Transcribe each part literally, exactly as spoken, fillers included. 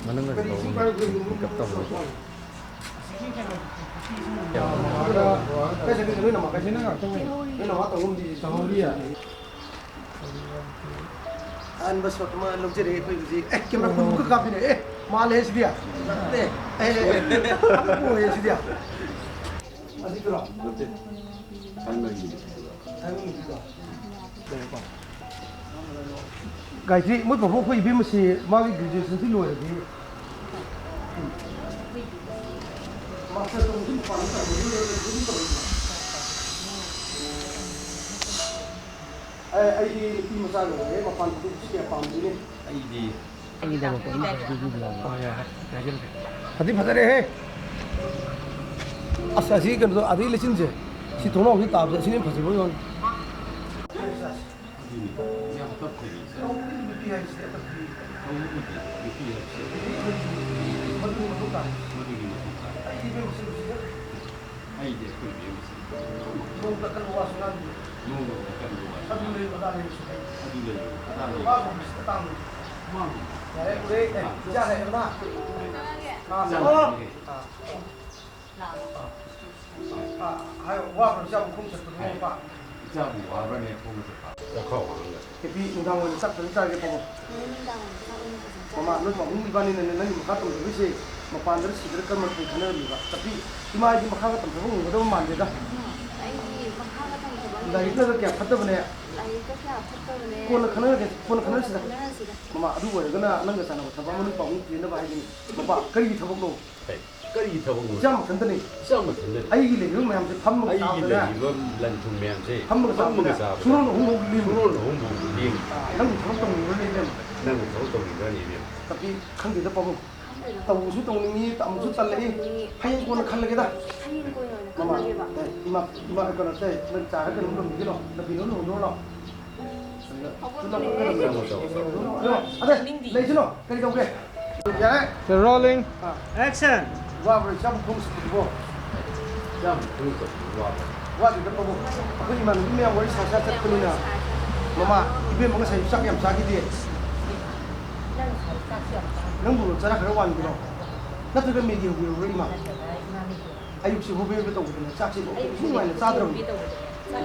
ꯃꯅꯨꯡꯗꯁꯨ ꯇꯧꯕꯅꯦ꯫ ꯄꯤꯛꯑꯞ ꯇꯧꯕꯅꯦ꯫ ꯑꯍꯥꯟꯕ ꯁꯣꯠ ꯑꯃ ꯂꯧꯖꯔꯦ ꯑꯩꯈꯣꯏ ꯍꯧꯖꯤꯛ꯫ ꯑꯦ, ꯀꯦꯃꯦꯔꯥ ꯈꯨꯟꯃꯨꯛꯀ ꯀꯥꯞꯄꯤꯅꯦ꯫ ꯑꯦ, ꯃꯥꯜꯂꯦ ꯁꯤꯗꯤ꯫ ꯑꯦ, ꯑꯦ, ꯑꯦ, ꯑꯦ, ꯑꯣꯏꯌꯦ ꯁꯤꯗꯤ꯫ ꯑꯁꯤꯗꯨꯔꯣ? ꯅꯠꯇꯦ꯫ ꯊꯥꯏꯃꯒꯤ ꯅꯨꯄꯤꯗꯨꯔꯣ? ꯊꯥꯏꯃꯒꯤ ꯅꯨꯄꯤꯗꯣ? ꯂꯩꯔꯦꯀꯣ? ꯒꯥꯌꯇ꯭ꯔꯤ, ꯃꯣꯏ ꯄꯥꯕꯨꯡ ꯑꯩꯈꯣꯏ ꯏꯕꯦꯝꯃꯁꯤ ꯃꯥꯒꯤ ꯒ꯭ꯔꯦꯖꯨꯑꯦꯁꯟꯁꯤ ꯂꯣꯏꯔꯗꯤ ꯃꯥꯁꯇꯔ ꯇꯧꯕꯁꯤ ꯃꯄꯥꯟꯗ ꯇꯝꯕꯒꯤ ꯑꯣꯏꯅ ꯑꯗꯨꯝ ꯇꯧꯔꯤꯕ꯭ꯔꯥ? ꯑꯩ, ꯑꯩꯗꯤ ꯅꯨꯄꯤ ꯃꯆꯥ ꯂꯩꯔꯦ, ꯃꯄꯥꯟ ꯊꯣꯛꯄꯁꯤ ꯀꯌꯥ ꯄꯥꯝꯗꯦꯅꯦ꯫ ꯑꯩꯗꯤ ꯑꯩꯒꯤꯗꯃꯛꯇ ꯑꯩꯅ ꯐꯖꯕꯤꯕꯤꯕ ꯌꯥꯕ꯭ꯔꯥ? ꯍꯣꯏ, ꯍꯣꯏ, ꯍꯣꯏ, ꯍꯥꯏꯖꯔꯒꯦ꯫ ꯐꯗꯤ ꯐꯖꯔꯦꯍꯦ꯫ ꯑꯁ, ꯑꯁꯤ ꯀꯩꯅꯣꯗꯣ, ꯑꯗꯩ ꯂꯩꯆꯤꯟꯁꯦ, ꯁꯤ ꯊꯣꯡꯅꯥꯎꯁꯤ ꯇꯥꯕꯁꯦ, ꯑꯁꯤꯅ ꯍꯦꯟꯅ ꯐꯖꯕ ꯌꯥꯎꯔꯅꯤ꯫ ꯑꯗꯨꯅꯤ, ꯌꯥꯝ ꯇꯞꯊꯔꯤ꯫ ꯇꯧꯕꯕꯨꯗꯤ ꯅꯨꯄꯤ ꯍꯥꯏꯕꯁꯦ ꯇꯞꯊꯔꯤ꯫ ꯇꯧꯕꯕꯨꯗꯤ ꯅꯨꯄꯤ ꯍꯥꯏꯕꯁꯦ ꯃꯗꯨꯒꯤ ꯃꯊꯧ ꯇꯥꯏ꯫ ꯃꯗꯨꯒꯤ ꯃꯊꯧ ꯇꯥꯏ꯫ ꯑꯩꯗꯤ ꯏꯕꯦꯝꯃꯁꯦ ꯅꯨꯡꯁꯤꯖꯩ꯫ ꯑꯩꯗꯤ ꯑꯩꯈꯣꯏ ꯏꯕꯦꯝꯃꯁꯦ ꯅꯣꯡꯃꯇ ꯑꯀꯟꯕ ꯋꯥꯁꯨ ꯉꯥꯡꯗꯦ꯫ ꯅꯣꯡꯃꯇ ꯑꯀꯟꯕ ꯋꯥꯁꯨ ꯑꯗꯨ ꯂꯩꯌꯨ, ꯑꯗꯥ ꯂꯩꯌꯨꯁꯨ ꯍꯥꯏꯗꯦ꯫ ꯑꯗꯨ ꯂꯩꯌꯨ, ꯑꯗꯥ ꯂꯩꯌꯨ꯫ ꯋꯥꯒꯨꯝꯕꯁꯤꯗ ꯇꯥꯡꯕ꯫ ꯋꯥꯒꯨꯝꯕꯁꯤꯗ ꯌꯥꯔꯦ, ꯎꯔꯦ꯫ ꯑꯦ, ꯇꯥꯡꯕ꯫ ꯏꯆꯥ ꯂꯩꯔꯕ? ꯏꯆꯥ ꯑꯣ꯫ ꯂꯩꯔꯦ꯫ ꯑꯥ꯫ ꯑꯥ, ꯍꯥꯏꯌꯣ, ꯋꯥꯕ꯭ꯔꯣ ꯏꯆꯥꯕꯨ ꯈꯣꯡ ꯆꯠꯄꯗꯨ ꯍꯥꯏꯌꯣ꯫ ꯅꯣꯡꯃ? ꯏꯆꯥꯕꯨ ꯋꯥꯕ꯭ꯔꯅꯦ ꯈꯣꯡ ꯆꯠꯄ? ꯆꯠꯈ꯭ꯔꯣ, ꯍꯥꯡꯉꯒ꯫ ꯅꯨꯄꯤ ꯅꯨꯡꯗꯥꯡ ꯋꯥꯏꯔꯝ ꯆꯥꯛ ꯐꯖꯅ ꯆꯥꯒꯦ ꯄꯥꯕꯨꯡ꯫ ꯍꯣꯏ, ꯅꯨꯡꯗꯥꯡ ꯋꯥꯏꯔꯝ ꯆꯥꯛ ꯑꯣꯏꯅ ꯐꯖꯅ ꯆꯥꯔꯒꯦ꯫ ꯃꯃꯥ, ꯅꯣꯏ ꯄꯥꯕꯨꯡ ꯏꯕꯥꯅꯤꯅꯅꯦ ꯅꯪꯒꯤ ꯃꯈꯥ ꯇꯝꯊꯗꯣꯏꯁꯦ ꯃꯄꯥꯟꯗꯔ ꯁꯤꯗꯔ ꯀꯔꯝꯕ ꯐꯩ ꯈꯟꯅꯔꯝꯃꯤꯕ? ꯅꯨꯄꯤ ꯏꯃꯥ ꯍꯥꯏꯗꯤ ꯃꯈꯥꯒ ꯇꯝꯊꯕ ꯉꯝꯒꯗꯕ ꯃꯥꯟꯗꯦꯗ꯫ ꯑꯩꯗꯤ ꯃꯈꯥꯒ ꯇꯝꯊꯕ ꯉꯝꯗꯦ꯫ ꯂꯥꯏꯔꯤꯛꯅꯒ ꯀꯌꯥ ꯐꯠꯇꯕꯅꯦ꯫ ꯂꯥꯏꯔꯤꯛꯀ ꯀꯌꯥ ꯐꯠꯇꯕꯅꯦ꯫ ꯀꯣꯟꯅ ꯈꯟꯅꯔꯒꯦ, ꯀꯣꯟꯅ ꯀꯣꯟꯅ ꯈꯟꯅꯔꯁꯤꯗ꯫ ꯈꯟꯅꯔꯁꯤꯗ꯫ ꯃꯃꯥ, ꯑꯗꯨ ꯑꯣꯏꯔꯒꯅ ꯅꯪꯒ ꯆꯥꯟꯅꯕ ꯊꯕꯛ ꯑꯃ ꯅꯣꯏ ꯄꯥꯕꯨꯡ ꯊꯤꯅꯕ ꯍꯥꯏꯒꯅꯤ꯫ ꯃꯄꯥ, ꯀꯔꯤꯒꯤ ꯊꯕꯛꯅꯣ? ꯀꯩ? ꯀꯔꯤꯒꯤ ꯊꯕꯛꯅꯣ? ꯏꯆꯥ ꯃꯊꯟꯇꯅꯤ꯫ ꯏꯆꯥ ꯃꯊꯟꯇꯅꯤ꯫ ꯑꯩꯒꯤ ꯂꯩꯔꯤꯕ ꯃꯌꯥꯝꯁꯦ ꯐꯝꯃꯒ ꯑꯩꯒꯤ ꯆꯥꯕꯗꯅꯦ꯫ ꯂꯩꯔꯤꯕ ꯂꯟ ꯊꯨꯝ ꯃꯌꯥꯝꯁꯦ ꯐꯝꯃꯒ ꯐꯝꯃꯒ ꯆꯥꯕꯗꯅꯦ꯫ ꯆꯥꯕꯗ ꯁꯨꯔꯣꯟ ꯑꯍꯨꯝꯐꯥꯎ ꯂꯦꯝꯃꯤ꯫ ꯁꯨꯔꯣꯟ ꯑꯍꯨꯝꯐꯥꯎ ꯂꯦꯝꯃꯤ꯫ ꯑꯥ, ꯅꯪꯒꯤ ꯊꯕꯛ ꯇꯧꯅꯤꯡꯕ꯭ꯔꯥ ꯂꯩꯕꯦꯝ? ꯅꯪꯒꯤ ꯊꯕꯛ ꯇꯧꯅꯤꯡꯕ꯭ꯔꯥ ꯂꯩꯕꯦꯝ? ꯇꯥꯄꯤ, ꯈꯪꯗꯦꯗ ꯄꯥꯕꯨꯡ꯫ ꯈꯪꯗꯦꯗ꯫ ꯇꯧꯕꯁꯨ ꯇꯧꯅꯤꯡꯉꯤ, ꯇꯝꯕꯁꯨ ꯇꯧꯕꯁꯨ ꯇꯜꯂꯛꯏ꯫ ꯇꯝꯅꯤꯡꯉꯤ꯫ ꯍꯌꯦꯡ ꯀꯣꯟꯅ ꯈꯜꯂꯒꯦꯗ꯫ ꯍꯌꯦꯡ ꯀꯣꯟꯅ ꯑꯣꯏꯅ ꯃꯃꯥ, ꯈꯜꯂꯒꯦꯕ꯫ ꯑꯦ, ꯏꯃꯥ, ꯏꯃꯥ, ꯀꯩꯅꯣ ꯇꯧ, ꯅꯪ ꯆꯥꯔ ꯀꯩꯅꯣꯝ ꯂꯣꯟꯕꯤꯒꯦ ꯂꯥꯎ, ꯅꯕꯤꯅ ꯂꯨꯍꯣꯡꯗꯣꯔ ꯂꯥꯎ꯫ ꯑꯗ, ꯂꯩꯁꯅꯨ, ꯀꯔꯤ ꯇꯧꯒꯦ? ꯌꯥꯔꯦ? Rolling. ꯑꯥ꯫ Action. ꯋꯥꯕ꯭ꯔꯣ, ꯏꯆꯥꯕꯨ ꯈꯣꯡ ꯆꯠꯄꯗꯨꯕꯣ? ꯏꯆꯥꯕꯨ ꯈꯣꯡ ꯆꯠꯄꯗꯨ ꯋꯥꯕ꯭ꯔꯣ? ꯋꯥꯗꯦꯗ ꯄꯥꯕꯨꯡ꯫ ꯑꯩꯈꯣꯏ ꯏꯃꯥꯟꯅꯕꯤ ꯃꯌꯥꯝ ꯋꯥꯔꯤ ꯁꯥ ꯁꯥ ꯆꯠꯄꯅꯤꯅ꯫ ꯃꯃꯥ, ꯏꯕꯦꯝꯃ ꯉꯁꯥꯏ ꯆꯥꯛ ꯌꯥꯝ ꯆꯥꯈꯤꯗꯦ꯫ ꯅꯪꯕꯨ ꯆꯔꯥ ꯈꯔ ꯋꯥꯟꯒꯦꯔꯣ? ꯅꯠꯇ꯭ꯔꯒ ꯃꯦꯒꯤ ꯍꯧꯕꯤꯔꯛꯎꯔꯣ, ꯏꯃꯥ? ꯑꯌꯨꯛꯁꯤ ꯍꯣꯕꯦ ꯍꯣꯕꯦ ꯇꯧꯕꯗꯅ ꯆꯥꯛꯁꯦ ꯏꯟꯊꯤ ꯅꯨꯡꯉꯥꯏꯅ ꯆꯥꯗ꯭ꯔꯕꯅꯤ꯫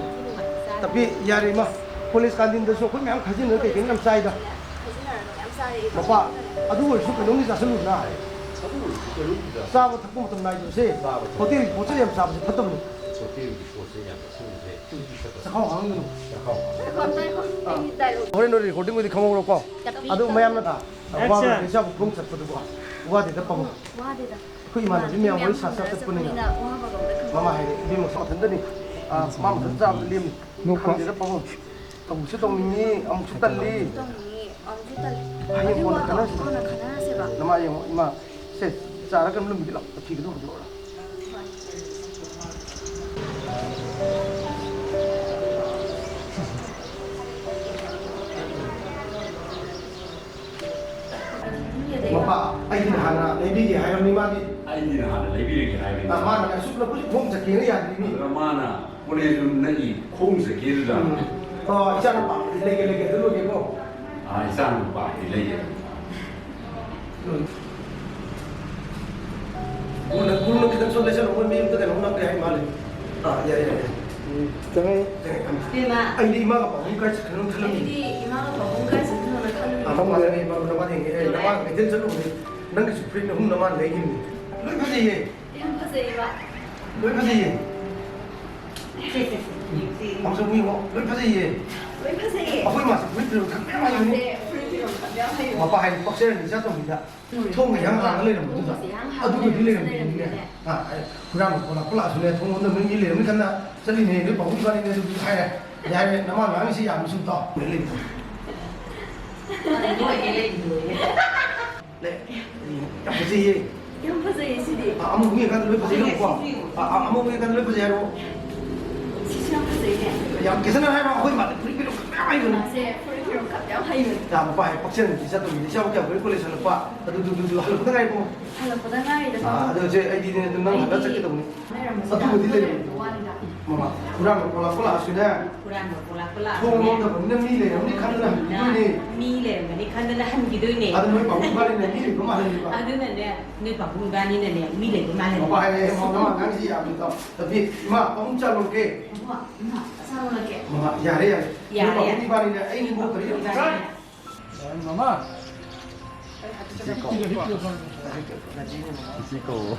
ꯇꯞꯄꯤ, ꯌꯥꯔꯦ, ꯏꯃꯥ꯫ ꯀꯣꯂꯦꯖ ꯀꯥꯟꯇꯤꯟꯗꯁꯨ ꯑꯩꯈꯣꯏ ꯃꯌꯥꯝ ꯈꯥꯖꯤꯟꯅꯔꯒ ꯀꯩ ꯀꯩꯅꯣ ꯌꯥꯝ ꯆꯥꯏꯗ꯫ ꯃꯄꯥ, ꯑꯗꯨ ꯑꯣꯏꯔꯁꯨ ꯀꯩꯅꯣꯝꯗꯤ ꯆꯥꯁꯤꯜꯂꯨꯗꯅ꯫ ꯆꯥꯕ ꯊꯛꯄ ꯃꯇꯝ ꯅꯥꯏꯗꯕꯁꯦ, ꯍꯣꯇꯦꯜꯒꯤ ꯄꯣꯠ ꯆꯩ ꯌꯥꯝ ꯆꯥꯕꯁꯦ ꯐꯠꯇꯕꯅꯤ꯫ ꯍꯣꯇꯦꯜꯒꯤ ꯄꯣꯠ ꯆꯩ ꯌꯥꯝ ꯆꯥꯁꯤꯟꯕꯁꯦ ꯆꯈꯥꯎ ꯍꯥꯡꯍꯟꯒꯅꯨ꯫ ꯆꯈꯥꯎ ꯍꯣꯔꯦꯟ ꯅꯣꯏ ꯔꯦꯀꯣꯔꯗꯤꯡꯕꯨꯗꯤ ꯈꯪꯍꯧꯔꯣꯀꯣ꯫ ꯑꯗꯨ ꯃꯌꯥꯝꯅ ꯋꯥꯒ ꯏꯆꯥꯕꯨ ꯈꯣꯡ ꯆꯠꯄꯗꯨꯕꯣ ꯋꯥꯗꯦꯗ ꯄꯥꯕꯨꯡ꯫ ꯑꯩꯈꯣꯏ ꯏꯃꯥꯟꯅꯕꯤ ꯃꯌꯥꯝ ꯋꯥꯔꯤ ꯁꯥ ꯁꯥ ꯆꯠꯄꯅꯤꯅ꯫ ꯃꯃꯥ ꯍꯥꯏꯔꯦ, ꯏꯕꯦꯝꯃ ꯃꯊꯟꯇꯅꯤ꯫ ꯑꯥ, ꯃꯥ ꯃꯊꯟꯇ ꯆꯥꯕꯗ ꯂꯦꯝꯃꯤ꯫ ꯅꯣꯛꯄ꯫ ꯈꯪꯗꯦꯗ ꯄꯥꯕꯨꯡ꯫ ꯇꯧꯁꯨ ꯇꯧꯅꯤꯡꯉꯤ, ꯑꯃꯨꯛꯁꯨ ꯇꯜꯂꯤ꯫ ꯇꯧꯅꯤꯡꯉꯤ, ꯑꯃꯨꯛꯁꯨ ꯇꯜꯂꯤ꯫ ꯍꯌꯦꯡ ꯑꯗꯨ ꯀꯣꯟꯅ ꯋꯥꯗꯣ ꯈꯟꯅꯔꯁꯤ꯫ ꯀꯣꯟꯅ ꯈꯟꯅꯔꯁꯦꯕ꯫ ꯅꯃꯥ ꯌꯦꯡꯉꯣ, ꯏꯃꯥ꯫ ꯁꯦ, ꯆꯥꯔ ꯀꯩꯅꯣ ꯂꯨꯝꯕꯤꯒꯤ ꯂꯥꯎ, ꯐꯤꯒꯗꯣ ꯍꯨꯟꯗꯣꯛꯑꯣ ꯂꯥꯎ꯫ ꯃꯄꯥ, ꯑꯩꯗꯤ ꯅꯍꯥꯟꯅ ꯂꯩꯕꯤꯒꯦ ꯍꯥꯏꯔꯕꯅꯤ ꯃꯥꯗꯤ꯫ ꯑꯩꯗꯤ ꯅꯍꯥꯟꯅ ꯂꯩꯕꯤꯔꯒꯦ ꯍꯥꯏꯕꯅꯤ꯫ ꯑ, ꯃꯥꯅ ꯑꯁꯨꯛ ꯂꯧꯕꯁꯨ ꯈꯣꯡ ꯆꯠꯀꯦꯅ ꯌꯥꯗ꯭ꯔꯤꯅꯤ꯫ ꯑꯗꯨꯅ ꯃꯥꯅ ꯀꯣꯂꯦꯖ ꯅꯛꯏ ꯈꯣꯡ ꯆꯠꯀꯦꯗꯨꯗ꯫ ꯎꯝ꯫ ꯑꯣ, ꯏꯆꯥ ꯅꯨꯄꯥ ꯂꯩꯒꯦ, ꯂꯩꯒꯦ, ꯑꯗꯨ ꯂꯣꯏꯒꯦꯀꯣ꯫ ꯑꯥ, ꯏꯆꯥ ꯅꯨꯄꯥꯗꯤ ꯂꯩꯒꯦ꯫ ꯎꯝ꯫ ꯀꯨꯜꯅ, ꯀꯨꯜꯅ ꯈꯤꯇꯪ ꯁꯣꯝꯗ ꯆꯠꯂꯣ, ꯃꯣꯏ ꯃꯌꯨꯝꯗ ꯀꯩꯅꯣꯝ ꯅꯝꯒꯦ ꯍꯥꯏ ꯃꯥꯜꯂꯦ꯫ ꯑꯥ, ꯌꯥꯏ, ꯌꯥꯏ, ꯌꯥꯏ꯫ ꯎꯝ, ꯆꯪꯉꯦ꯫ ꯆꯪꯉꯦ, ꯊꯝꯃꯦ꯫ ꯏꯕꯦꯝꯃ꯫ ꯑꯩꯗꯤ ꯏꯃꯥꯒ ꯄꯥꯕꯨꯡ ꯀꯥꯏ ꯆꯠꯈ꯭ꯔꯅꯣ ꯈꯜꯂꯝꯃꯤꯅꯦ꯫ ꯑꯩꯗꯤ ꯏꯃꯥꯒ ꯄꯥꯕꯨꯡ ꯀꯥꯏ ꯆꯠꯈ꯭ꯔꯅꯣꯅ ꯈꯜꯂꯝꯃꯤꯅꯦ꯫ ꯑꯥ, ꯄꯥꯕꯨꯡ ꯀꯥꯏ ꯆꯠꯈ꯭ꯔꯅꯣ ꯈꯜꯂꯝꯃꯤꯅꯦ꯫ ꯅꯃꯥ ꯀꯩꯊꯦꯜ ꯆꯠꯂꯨꯕꯅꯦ꯫ ꯅꯪꯒꯤꯁꯨ ꯐꯨꯔꯤꯠ ꯑꯍꯨꯝ ꯅꯃꯥꯅ ꯂꯩꯈꯤꯕꯅꯦ꯫ ꯂꯣꯏ ꯐꯖꯩꯌꯦ꯫ ꯌꯥꯝ ꯐꯖꯩꯕ꯫ ꯂꯣꯏ ꯐꯖꯩꯌꯦ꯫ ꯁꯦ, ꯁꯦ, ꯁꯦ, ꯌꯦꯡꯁꯤ꯫ ꯑꯃꯨꯛꯁꯨ ꯑꯃꯨꯛ ꯌꯦꯡꯉꯣ꯫ ꯂꯣꯏ ꯐꯖꯩꯌꯦ꯫ ꯂꯣꯏ ꯐꯖꯩꯌꯦ꯫ ꯑꯩꯈꯣꯏ ꯃꯥꯁꯦ ꯐꯨꯔꯤꯠ ꯐꯤꯔꯣꯜ ꯈꯟꯕ ꯌꯥꯝ ꯍꯩꯕꯅꯤ꯫ ꯃꯥꯁꯦ ꯐꯨꯔꯤꯠ ꯐꯤꯔꯣꯜ ꯈꯟꯕ ꯌꯥꯝ ꯍꯩꯕꯅꯤ꯫ ꯃꯄꯥ ꯍꯥꯏꯗꯤ ꯄꯛꯆꯔꯅꯤ ꯏꯆꯥ ꯇꯣꯝꯕꯤꯗ꯫ ꯎꯝ꯫ ꯊꯣꯡꯒ ꯏꯍꯥꯡ ꯍꯥꯡꯉ ꯂꯩꯔꯝꯕꯗꯨꯗ꯫ ꯊꯣꯡꯒꯁꯦ ꯏꯍꯥꯡ ꯍꯥꯡꯉ ꯑꯗꯨꯒꯗꯤ ꯂꯩꯔꯝꯕꯗꯨꯗ꯫ ꯂꯩꯔꯝꯗ꯭ꯔꯤꯅꯤꯅꯦ꯫ ꯑꯥ, ꯑꯩ ꯍꯨꯔꯥꯟꯕ ꯈꯣꯠꯂꯛꯄ ꯂꯥꯛꯑꯁꯨꯅꯦ, ꯊꯣꯡ ꯂꯣꯟꯗ ꯃꯤ ꯂꯩꯔꯝꯅꯤ ꯈꯟꯅ ꯆꯠꯂꯤꯅꯦ꯫ ꯅꯣꯏ ꯄꯥꯕꯨꯡ ꯏꯕꯥꯅꯤꯅꯦ ꯑꯗꯨꯗꯤ ꯍꯥꯏꯔꯦ꯫ ꯌꯥꯔꯦ, ꯅꯃꯥ ꯉꯥꯡꯉꯤꯁꯤ ꯌꯥꯝꯅ ꯁꯨꯝ ꯇꯥꯎ꯫ ꯂꯩ, ꯂꯩ꯫ ꯂꯩ꯫ ꯌꯥꯝ ꯐꯖꯩꯌꯦ꯫ ꯌꯥꯝ ꯐꯖꯩꯌꯦ ꯁꯤꯗꯤ꯫ ꯑ, ꯑꯃꯨꯛ ꯌꯦꯡꯀꯥꯟꯗ ꯂꯣꯏ ꯐꯖꯩ ꯌꯦꯡꯉꯨꯀꯣ꯫ ꯁꯤꯁꯨ ꯌꯦꯡꯉꯨ꯫ ꯑ, ꯑ, ꯑꯃꯨꯛ ꯌꯦꯡꯀꯥꯟꯗ ꯂꯣꯏ ꯐꯖꯩ ꯍꯥꯏꯔꯣ꯫ ꯁꯤꯁꯨ ꯌꯥꯝ ꯐꯖꯩꯅꯦ꯫ ꯌꯥꯝ ꯀꯦꯁꯟꯅ ꯍꯥꯏꯔꯣ, ꯑꯩꯈꯣꯏ ꯃꯥꯗꯤ ꯐꯨꯔꯤꯠ ꯐꯤꯔꯣꯜ ꯈꯟꯕ ꯌꯥꯝ ꯍꯩꯕꯅꯦ꯫ ꯃꯥꯁꯦ ꯐꯨꯔꯤꯠ ꯐꯤꯔꯣꯜ ꯈꯟꯕ ꯌꯥꯝ ꯍꯩꯕꯅꯦ꯫ ꯌꯥꯝ ꯄꯥꯏ, ꯄꯛꯆꯅꯤ, ꯇꯤ ꯁꯥꯔꯠ ꯇꯧꯕꯤꯗꯤ꯫ ꯏꯆꯥꯕꯨ ꯀꯌꯥꯝ ꯀꯨꯏꯔꯦ ꯀꯣꯂꯦꯖ ꯍꯜꯂꯛꯄ? ꯑꯗꯨ, ꯑꯗꯨ, ꯑꯗꯨ, ꯑꯗꯨ ꯍꯜꯂꯛꯄꯗ ꯉꯥꯏꯔꯤꯕꯣ? ꯍꯜꯂꯛꯄꯗ ꯉꯥꯏꯔꯤꯗ, ꯑ, ꯄꯥꯕꯨꯡ꯫ ꯑꯗꯨ ꯍꯧꯖꯤꯛ ꯑꯩꯗꯤꯅꯦ, ꯑꯗꯨ ꯅꯪ ꯍꯜꯂꯛ ꯑꯩꯗꯤ ꯆꯠꯀꯦ ꯇꯧꯕꯅꯤ꯫ ꯂꯩꯔꯝꯕꯁꯤꯗ ꯑꯗꯨꯕꯨꯗꯤ ꯂꯩꯔꯝꯃꯦ꯫ ꯂꯩꯔꯝꯕ ꯋꯥꯅꯤꯗ꯫ ꯃꯃꯥ, ꯍꯨꯔꯥꯟꯕ ꯄꯣꯂꯥꯛꯄ ꯂꯥꯛꯑꯁꯨꯅꯦ, ꯍꯨꯔꯥꯟꯕ ꯄꯣꯂꯥꯛꯄ ꯂꯥꯛꯑꯁꯨꯅꯦ, ꯊꯣꯡ ꯂꯣꯟꯗꯕꯅꯤꯅ ꯃꯤ ꯂꯩꯔꯝꯅꯤ ꯈꯟꯗꯅ ꯍꯟꯈꯤꯗꯣꯏꯅꯦ꯫ ꯃꯤ ꯂꯩꯔꯝꯒꯅꯤ ꯈꯟꯗꯅ ꯍꯟꯈꯤꯗꯣꯏꯅꯦ꯫ ꯑꯗꯨ ꯅꯣꯏ ꯄꯥꯕꯨꯡ ꯏꯕꯥꯅꯤꯅ ꯃꯤ ꯂꯩꯕ ꯃꯥꯜꯍꯜꯂꯤꯕ꯫ ꯑꯗꯨꯅꯅꯦ, ꯅꯣꯏ ꯄꯥꯕꯨꯡ ꯏꯕꯥꯅꯤꯅꯅꯦ ꯃꯤ ꯂꯩꯕ ꯃꯥꯜꯍꯜꯂꯤ꯫ ꯃꯄꯥ ꯍꯥꯏꯔꯦ, ꯃꯃꯥ, ꯅꯃꯥ ꯑꯉꯥꯡꯁꯤ ꯌꯥꯝꯅ ꯇꯧ꯫ ꯑꯗꯨꯗꯤ ꯏꯃꯥ, ꯄꯥꯕꯨꯡ ꯆꯥ ꯂꯣꯟꯒꯦ꯫ ꯏꯃꯥ, ꯏꯃꯥ, ꯆꯥ ꯂꯣꯜꯂꯛꯀꯦ꯫ ꯃꯃꯥ, ꯌꯥꯔꯦ, ꯌꯥꯔꯦ꯫ ꯌꯥꯔꯦ, ꯅꯣꯏ ꯄꯥꯕꯨꯡ ꯌꯥꯔꯦ꯫ ꯏꯕꯥꯅꯤꯅ ꯑꯩ ꯏꯕꯣꯛ ꯀꯔꯤ ꯌꯥꯔꯦ, ꯌꯥꯔꯦ꯫ ꯃꯃꯥ꯫ ꯏꯆꯦ ꯀꯧ꯫ ꯏꯆꯦ ꯀꯧ꯫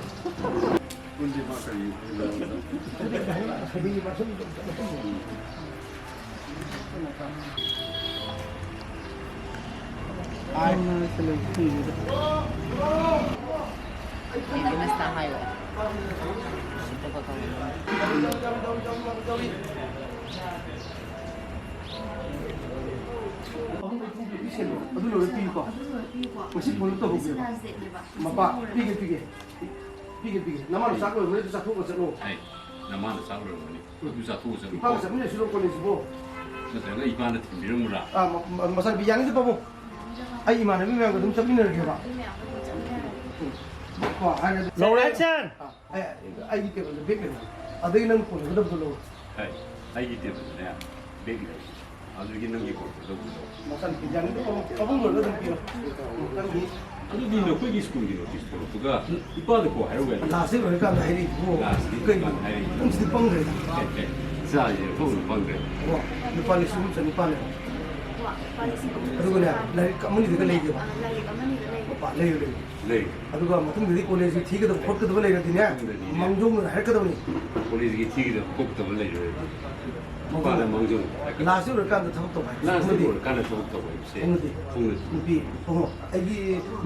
ꯑꯗꯨ ꯂꯣꯏꯔ ꯄꯤꯌꯨꯀꯣ꯫ ꯉꯁꯤ ꯐꯣꯟ ꯇꯧꯍꯧꯒꯦꯕ꯫ ꯃꯄꯥ, ꯄꯤꯒꯦ, ꯄꯤꯒꯦ꯫ ꯄꯤꯒꯦ, ꯄꯤꯒꯦ꯫ ꯅꯃꯥꯅ ꯆꯥꯛ ꯂꯣꯏꯔꯝꯃꯅꯤ, ꯑꯗꯨ ꯆꯥꯊꯣꯛꯑꯒ ꯆꯠꯂꯣ꯫ ꯑꯩ, ꯅꯃꯥꯅ ꯆꯥꯛ ꯂꯣꯏꯔꯝꯃꯅꯤ꯫ ꯑꯗꯨ ꯆꯥꯊꯣꯛꯑ ꯆꯠꯂꯣ꯫ ꯏꯄꯥꯒ ꯆꯠꯃꯤꯟꯅꯁꯤꯔꯣ ꯀꯣꯂꯦꯖꯁꯤꯕꯣ? ꯅꯠꯇ꯭ꯔꯒ ꯏꯄꯥꯅ ꯊꯤꯟꯕꯤꯔꯝꯃꯨꯔꯥ? ꯑꯥ, ꯃ-, ꯃ-, ꯃꯆꯥꯅꯨꯄꯤ ꯌꯥꯅꯤꯗ, ꯄꯥꯕꯨꯡ꯫ ꯑꯩ ꯏꯃꯥꯟꯅꯕꯤ ꯃꯌꯥꯝꯒ ꯑꯗꯨꯝ ꯆꯠꯃꯤꯟꯅꯔꯒꯦꯕ꯫ ꯎꯝ꯫ ꯀꯣ, ꯍꯥꯏꯔꯒ ꯑꯗꯨꯝ ꯂꯧꯔꯦ꯫ ꯑꯦꯛꯁꯟ! ꯑꯥ, ꯑꯩ, ꯑꯩꯒꯤ ꯇꯦꯕꯜꯗ ꯕꯦꯒ ꯂꯩ꯫ ꯑꯗꯒꯤ ꯅꯪ ꯀꯣꯟꯅꯒꯗꯕꯗꯣ ꯂꯧꯔꯣ꯫ ꯑꯩ, ꯑꯩꯒꯤ ꯇꯦꯕꯜꯗꯅꯦ ꯕꯦꯒ ꯂꯩ꯫ ꯑꯗꯨꯒꯤ ꯅꯪꯒꯤ ꯀꯣꯟꯅꯒꯗꯕꯗꯣ ꯂꯧꯔꯣ꯫ ꯃꯆꯥꯅꯨꯄꯤ ꯌꯥꯅꯤꯗ, ꯄꯥꯕꯨꯡ꯫ ꯄꯥꯕꯨꯡ ꯂꯣꯏꯔꯒ ꯑꯗꯨꯝ ꯄꯤꯔꯣ꯫ ꯅꯪꯒꯤ ꯑꯗꯨꯗꯤ ꯅꯈꯣꯏꯒꯤ ꯁ꯭ꯀꯨꯜꯒꯤ ꯅꯣꯇꯤꯁ ꯊꯣꯛꯂꯛꯄꯒ ꯏꯄꯥꯗ ꯀꯣ ꯍꯥꯏꯔꯨ ꯌꯥꯗ꯭ꯔꯣ? ꯂꯥꯁ ꯗꯦꯠ ꯂꯣꯏꯔꯀꯥꯟꯗ ꯍꯥꯏꯔꯛꯏꯕꯨ꯫ ꯂꯥꯁ ꯗꯦꯠ ꯀꯩꯅꯣ? ꯂꯣꯏꯔꯀꯥꯟꯗ ꯍꯥꯏꯔꯛꯏꯕꯨ꯫ ꯅꯪꯁꯤꯗꯤ ꯄꯪꯈ꯭ꯔꯦꯗ꯫ ꯑꯦ, ꯑꯦ, ꯏꯆꯥꯁꯦ ꯑꯣꯟꯊꯣꯛꯅ ꯄꯪꯈ꯭ꯔꯦ꯫ ꯑꯣ, ꯂꯨꯄꯥ ꯂꯤꯁꯤꯡ ꯑꯍꯨꯝ ꯆꯅꯤꯄꯥꯜꯅꯦꯕ꯫ ꯑꯗꯨꯒꯅꯦ, ꯂꯥꯏꯔꯤꯛ ꯑꯃꯅꯤꯗꯒ ꯂꯩꯒꯦꯕ꯫ ꯂꯥꯏꯔꯤꯛ ꯑꯃꯅꯤꯗ ꯂꯩꯒꯦ꯫ ꯃꯄꯥ, ꯂꯩꯌꯨ, ꯂꯩꯌꯨ꯫ ꯂꯩ꯫ ꯑꯗꯨꯒ ꯃꯇꯨꯡꯗꯗꯤ ꯀꯣꯂꯦꯖꯀꯤ ꯊꯤꯒꯗꯕ ꯈꯣꯠꯀꯗꯕ ꯂꯩꯔꯗꯤꯅꯦ, ꯃꯇꯨꯡꯗꯗꯤꯅꯦ꯫ ꯃꯥꯡꯖꯧꯅꯅ ꯍꯥꯏꯔꯛꯀꯗꯕꯅꯤ꯫ ꯀꯣꯂꯦꯖꯀꯤ ꯊꯤꯒꯗꯕ ꯈꯣꯠꯀꯗꯕ ꯂꯩꯔꯗꯤ꯫ ꯃꯥꯡꯖꯧꯅꯅ꯫ ꯅꯨꯄꯥꯅ ꯃꯥꯡꯖꯧꯅꯅ ꯍꯥꯏꯔꯛꯀꯗꯕ꯫ ꯂꯥꯁ ꯌꯧꯔꯀꯥꯟꯗ ꯊꯕꯛ ꯇꯧꯕ ꯍꯥꯏꯁꯦ꯫ ꯂꯥꯁ ꯁꯤꯃꯗꯤ ꯌꯧꯔꯀꯥꯟꯗ ꯊꯕꯛ ꯇꯧꯕ ꯍꯥꯏꯕꯁꯦ꯫ ꯍꯣꯡꯅꯗꯦ꯫ ꯍꯣꯡꯅꯗꯦ꯫ ꯅꯨꯄꯤ, ꯍꯣꯡꯉꯣ꯫ ꯑꯩꯒꯤ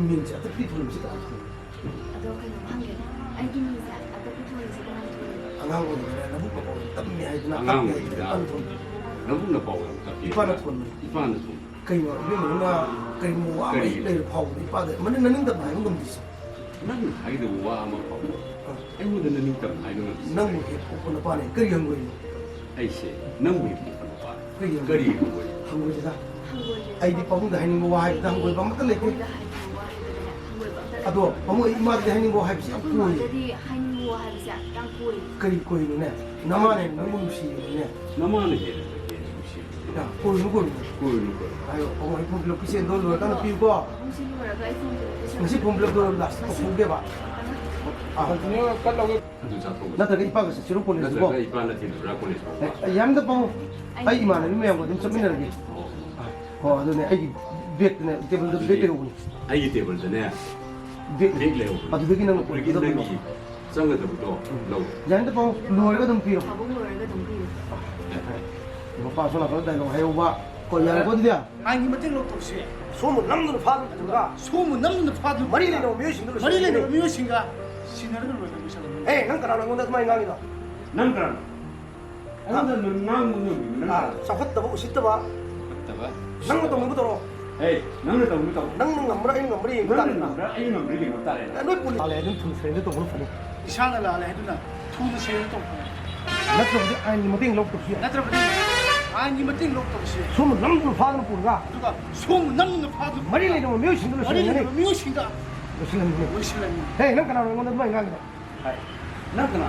ꯃꯤꯡꯁꯦ ꯑꯇꯞꯄꯤ ꯊꯣꯟꯕꯁꯤ ꯀꯃꯥꯏꯅ ꯊꯣꯟꯒꯦ? ꯑꯗꯣ ꯀꯩꯅꯣꯝ ꯍꯪꯒꯦ꯫ ꯑꯩꯒꯤ ꯃꯤꯡꯁꯦ ꯑꯇꯞꯄꯤ ꯊꯣꯟꯕꯁꯤ ꯀꯃꯥꯏꯅ ꯊꯣꯟꯒꯦ? ꯑꯉꯥꯡ ꯑꯣꯏꯔꯤꯉꯩꯗ ꯅꯕꯨꯛ ꯅꯄꯥꯎ ꯌꯥꯝ ꯇꯞꯄꯤ ꯍꯥꯏꯗꯅ ꯅꯉꯥꯡ ꯇꯞꯄꯤ ꯍꯥꯏꯗꯅ ꯑꯣꯏꯔꯤꯉꯩꯗ ꯏꯄꯥꯅ ꯊꯣꯟꯕ꯫ ꯅꯕꯨꯛ ꯅꯄꯥꯎ ꯌꯥꯝ ꯇꯞꯄꯤ ꯏꯄꯥꯅ ꯍꯥꯏꯗꯅ ꯊꯣꯟꯕꯅꯤ꯫ ꯏꯄꯥꯅ ꯊꯣꯟꯕ꯫ ꯀꯩꯅꯣ, ꯏꯕꯦꯝꯃꯅ ꯀꯔꯤꯒꯨꯝꯕ ꯋꯥ ꯑꯃ ꯀꯔꯤ? ꯍꯦꯛ ꯂꯩꯔ ꯐꯥꯎꯕꯗ ꯏꯄꯥꯗ ꯃꯅꯤꯡ ꯅꯅꯤꯡꯗꯕ ꯍꯥꯏꯕ ꯉꯝꯗ꯭ꯔꯤꯁꯦ? ꯅꯪ ꯍꯥꯏꯒꯗꯕ ꯋꯥ ꯑꯃ ꯐꯥꯎꯕ ꯑꯥ꯫ ꯑꯩꯉꯣꯟꯗ ꯅꯅꯤꯡꯇꯝꯅ ꯍꯥꯏꯕ ꯉꯝꯗ꯭ꯔꯤꯁꯦ? ꯅꯪꯕꯨ ꯍꯦꯛ ꯄꯣꯛꯄ ꯅꯨꯄꯥꯅꯦ, ꯀꯔꯤ ꯍꯪꯒꯣꯏꯔꯤꯅꯣ? ꯑꯩꯁꯦ ꯅꯪꯕꯨ ꯍꯦꯛ ꯄꯣꯛꯄ ꯅꯨꯄꯥꯅꯦ꯫ ꯀꯔꯤ ꯍꯪꯒꯣꯏꯔꯤꯅꯣ? ꯀꯔꯤ ꯍꯪꯒꯣꯏꯔꯤꯅꯣ? ꯍꯪꯒꯣꯏꯗꯦꯗ꯫ ꯍꯪꯒꯣꯏꯗꯦ꯫ ꯑꯩꯗꯤ ꯄꯥꯕꯨꯡꯗ ꯍꯥꯏꯅꯤꯡꯕ ꯋꯥ ꯍꯥꯏꯕꯗ ꯍꯪꯒꯣꯏꯕ ꯑꯃꯠꯇ ꯂꯩꯇꯦ꯫ ꯄꯥꯕꯨꯡꯗ ꯍꯥꯏꯅꯤꯡꯕ ꯋꯥ ꯍꯥꯏꯕꯗꯅꯦ ꯍꯪꯒꯣꯏꯕ ꯑꯝꯇ ꯂꯩꯇꯦ꯫ ꯑꯗꯣ ꯄꯥꯕꯨꯡ, ꯑꯩ ꯏꯃꯥꯗꯗꯤ ꯍꯥꯏꯅꯤꯡꯕ ꯋꯥ ꯍꯥꯏꯕꯁꯤ ꯌꯥꯝ ꯑꯩꯈꯣꯏ ꯀꯣꯏꯌꯦ꯫ ꯏꯃꯥꯗꯗꯤ ꯍꯥꯏꯅꯤꯡꯕ ꯍꯥꯏꯕꯁꯦ ꯌꯥꯝ ꯀꯣꯏ꯫ ꯀꯔꯤ ꯀꯣꯏꯅꯣꯅꯦ? ꯅꯃꯥꯅ ꯍꯦꯟꯅ ꯅꯪꯕꯨ ꯅꯨꯡꯁꯤꯕꯅꯤꯅꯦ꯫ ꯅꯃꯥꯅ ꯍꯦꯟꯅ ꯀꯣꯏꯅꯣ꯫ ꯌꯥ, ꯀꯣꯏꯔꯨꯅꯨ, ꯀꯣꯏꯔꯨꯅꯨ꯫ ꯀꯣꯏꯔꯨꯅꯨ, ꯀꯣꯏꯔꯨꯅꯨ꯫ ꯍꯥꯏꯌꯣ, ꯑꯃꯨꯛ ꯑꯩ ꯐꯣꯝ ꯐꯤꯜ ꯑꯞꯀꯤ ꯁꯦꯟꯗꯣ ꯂꯣꯏꯔꯀꯥꯟꯗ ꯄꯤꯌꯨꯀꯣ꯫ ꯉꯁꯤ ꯐꯣꯝ ꯐꯤꯜ ꯑꯞꯇꯣ ꯂꯥꯁ ꯇꯧꯊꯣꯛꯀꯦꯕ꯫ ꯑꯥ꯫ ꯅꯠꯇ꯭ꯔꯒ ꯏꯄꯥꯒ ꯆꯠꯁꯤꯔꯣ ꯀꯣꯂꯦꯖꯇꯨꯕꯣ? ꯅꯠꯇ꯭ꯔꯒ ꯏꯄꯥꯅ ꯊꯤꯜꯂꯨꯔꯥ ꯀꯣꯂꯦꯖꯇꯨꯕꯣ? ꯑꯦ, ꯌꯥꯅꯤꯗ ꯄꯥꯎ꯫ ꯑꯩ ꯏꯃꯥꯟꯅꯕꯤ ꯃꯌꯥꯝꯒ ꯑꯗꯨꯝ ꯆꯠꯃꯤꯟꯅꯔꯒꯦ꯫ ꯑꯣ꯫ ꯍꯣ, ꯑꯗꯨꯅꯦ, ꯑꯩꯒꯤ ꯕꯦꯒꯇꯅꯦ, ꯇꯦꯕꯜꯗ ꯕꯦꯒ ꯂꯩꯍꯧꯕꯅꯦ꯫ ꯑꯩꯒꯤ ꯇꯦꯕꯜꯗꯅꯦ ꯕꯦꯒ ꯕꯦꯒ ꯂꯩꯍꯧꯕꯅꯦ꯫ ꯑꯗꯨꯗꯒꯤ ꯅꯪꯅ ꯑꯗꯨꯗꯒꯤ ꯄꯨꯔꯛꯀꯗꯕꯅꯦ꯫ ꯅꯪꯒꯤ ꯆꯪꯒꯗꯕꯗꯣ ꯂꯧ꯫ ꯌꯥꯅꯤꯗ ꯄꯥꯎ, ꯂꯣꯏꯔꯒ ꯑꯗꯨꯝ ꯄꯤꯔꯣ꯫ ꯊꯕꯛ ꯂꯣꯏꯔꯒ ꯑꯗꯨꯝ ꯄꯤꯔꯣ꯫ ꯃꯄꯥ ꯁꯣꯝ ꯅꯥꯀꯟꯗ ꯗꯥꯏꯂꯣꯛ ꯍꯥꯏꯍꯧꯕ꯫ ꯀꯣ, ꯌꯥꯔꯦꯀꯣ ꯑꯗꯨꯗꯤ? ꯑꯥꯏꯟꯒꯤ ꯃꯇꯦꯡ ꯂꯧꯇꯧꯁꯦ꯫ ꯁꯣꯝꯕꯨ ꯅꯝꯗꯨꯅ ꯐꯥꯗꯨꯅ ꯄꯨꯔꯒ ꯁꯣꯝꯕꯨ ꯅꯝꯗꯨꯅ ꯐꯥꯗꯨꯅ ꯃꯔꯤ ꯂꯩꯅꯕ ꯃꯤꯑꯣꯏꯁꯤꯡꯗ ꯃꯔꯤ ꯂꯩꯅꯕ ꯂꯣꯏꯁꯤꯟꯒꯅꯤ꯫ ꯃꯤꯑꯣꯏꯁꯤꯡꯒ ꯁꯤꯟꯅꯔꯒ ꯂꯣꯏꯔꯦ, ꯂꯣꯏꯁꯜꯂꯝꯃꯤ꯫ ꯑꯦ, ꯅꯪ ꯀꯅꯥꯅꯣ ꯑꯩꯉꯣꯟꯗ ꯑꯗꯨꯃꯥꯏꯅ ꯉꯥꯡꯉꯤꯗꯣ? ꯅꯪ ꯀꯅꯥꯅꯣ? ꯑꯩꯉꯣꯟꯗ ꯅꯪ ꯉꯥꯡꯕ ꯉꯝꯃꯤꯕ ꯅꯪ ꯑꯥ, ꯀꯅꯥꯅꯣ? ꯆꯥꯎꯈꯠꯇꯕ, ꯎꯁꯤꯠꯇꯕ꯫ ꯆꯥꯎꯈꯠꯇꯕ, ꯅꯪꯅ ꯎꯁꯤꯠꯇꯕ꯫ ꯇꯧꯅꯤꯡꯕ ꯇꯧꯔꯣ꯫ ꯑꯦ, ꯅꯪꯅ ꯇꯧꯅꯤꯡꯕ ꯇꯧ꯫ ꯅꯪꯅ ꯉꯝꯕ꯭ꯔꯥ, ꯑꯩꯅ ꯉꯝꯕ꯭ꯔꯥ ꯌꯦꯡꯕ ꯅꯪꯅ ꯇꯥꯔꯦ꯫ ꯉꯝꯕ꯭ꯔꯥ, ꯑꯩꯅ ꯉꯝꯕ꯭ꯔꯥ ꯌꯦꯡꯕ ꯇꯥꯔꯦ꯫ ꯑꯦ, ꯅꯣꯏ ꯄꯨꯂꯤꯁ꯫ ꯂꯥꯜꯂꯦ ꯑꯗꯨꯝ ꯊꯨꯅ ꯁꯔꯦꯟꯗꯔ ꯇꯧꯕꯅ ꯐꯅꯤ꯫ ꯏꯁꯥꯅ ꯂꯥꯜꯂꯦ ꯍꯥꯏꯗꯨꯅ ꯊꯨꯅ ꯁꯔꯦꯟꯗꯔ ꯇꯧꯕ ꯐꯅꯤ꯫ ꯅꯠꯇ꯭ꯔꯕꯗꯤ ꯑꯥꯏꯟꯒꯤ ꯃꯇꯦꯡ ꯂꯧꯗꯕꯁꯨ ꯌꯥꯏ꯫ ꯅꯠꯇ꯭ꯔꯕꯗꯤ ꯑꯥꯏꯟꯒꯤ ꯃꯇꯦꯡ ꯂꯧꯗꯕꯁꯨ ꯌꯥꯏ꯫ ꯁꯣꯝꯕꯨ ꯅꯝꯗꯨꯅ ꯐꯥꯗꯨꯅ ꯄꯨꯔꯒ ꯑꯗꯨꯒ ꯁꯣꯝꯕꯨ ꯅꯝꯗꯨꯅ ꯐꯥꯗꯨꯅ ꯃꯔꯤ ꯂꯩꯅꯕ ꯃꯤꯑꯣꯏꯁꯤꯡꯗ ꯃꯔꯤ ꯂꯣꯏꯁꯤꯟꯒꯅꯤ꯫ ꯂꯩꯅꯕ ꯃꯤꯑꯣꯏꯁꯤꯡꯗ ꯂꯣꯏꯁꯤꯜꯍꯟꯒꯅꯤ꯫ ꯂꯣꯏꯁꯤꯜꯍꯟꯒꯅꯤ꯫ ꯍꯦ, ꯅꯪ ꯀꯅꯥꯅꯣ ꯑꯩꯉꯣꯟꯗ ꯑꯗꯨꯃꯥꯏꯅ ꯉꯥꯡꯉꯤꯗꯣ? ꯍꯥꯏ꯫ ꯅꯪ ꯀꯅꯥ?